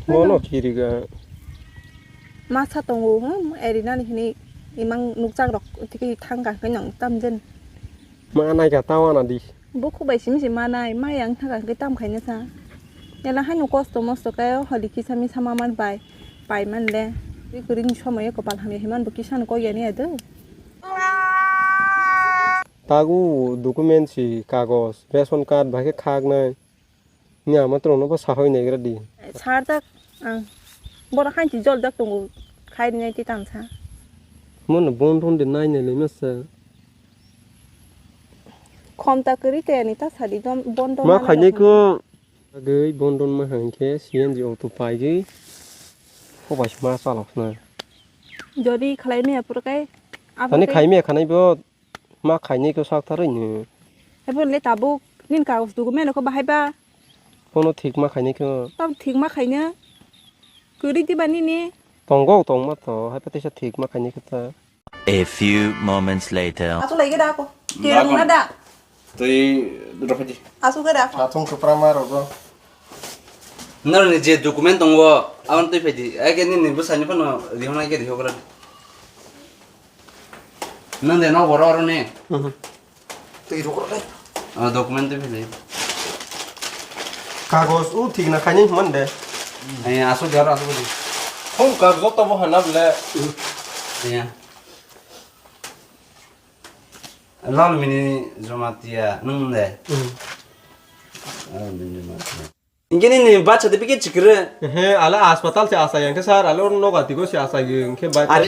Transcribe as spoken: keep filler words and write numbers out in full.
Bono kiriga. Masa tongo, hmm, erinani hini imang nukjak rok tiki thangka hwnkhe nang tamjen. Ma naika tawana di. Bukhuk bai simi se manai, mai ang thangka hwnkhe tam khaina sa. Ela haino kosto mosto khe holi kisa misa maman bai, pai man le. Twi kwrwini somoyo kopal hamya himan bo kisa no kok yani ado. Tagu document si kagos, ration card bai khe khaknai. Ni ama tongno bo sahoi naigra di. Sarjak ang. Borok hainti joljak tongo, khainai twi tamsa. Mono bon ron de nai nai le masa. Khom ta kwrwi te ani ta sadi dom, bon dom Ma ma khainai lagak ko. Agoi bon ron ma hangke C N G auto paigoi. Ko bai ma chalok na. Jodi khlai maya pura kai. Ani khai maya khanai bo. Ma khainai khe sak tharwi ni. Ebo le tabuk nin kagos document ko bahai ba. Kono thik ma khainai khe. Tam thik ma khaina. Kwrwi diba nini. Tongo tongma to, hai patisa thik ma khainai khe ta. A few moments later. Ato lai gada ko. Tera muna da. Tei rokho di. Asu gada. Athung kwpra ma rogo. Nang ni je document tongo, abon twi phai di. Age nini bwsani phano rihornai khe rihogra. Nang de no boro oro ni. Mhm. Twi rok rok. Ah, document twi phai. Kagos u thik na khaini man de. Ai asu jar asu di. Hum kagos to bo hana ble. Ya. Lal mini Jamatia nung de. Mhm. Lal mini Jamatia. Ingkhe nini ba certificate chikre. He, ala hospital se asai, ingkhe sir, ala oro noga tiko se asai, ingkhe ba. Are,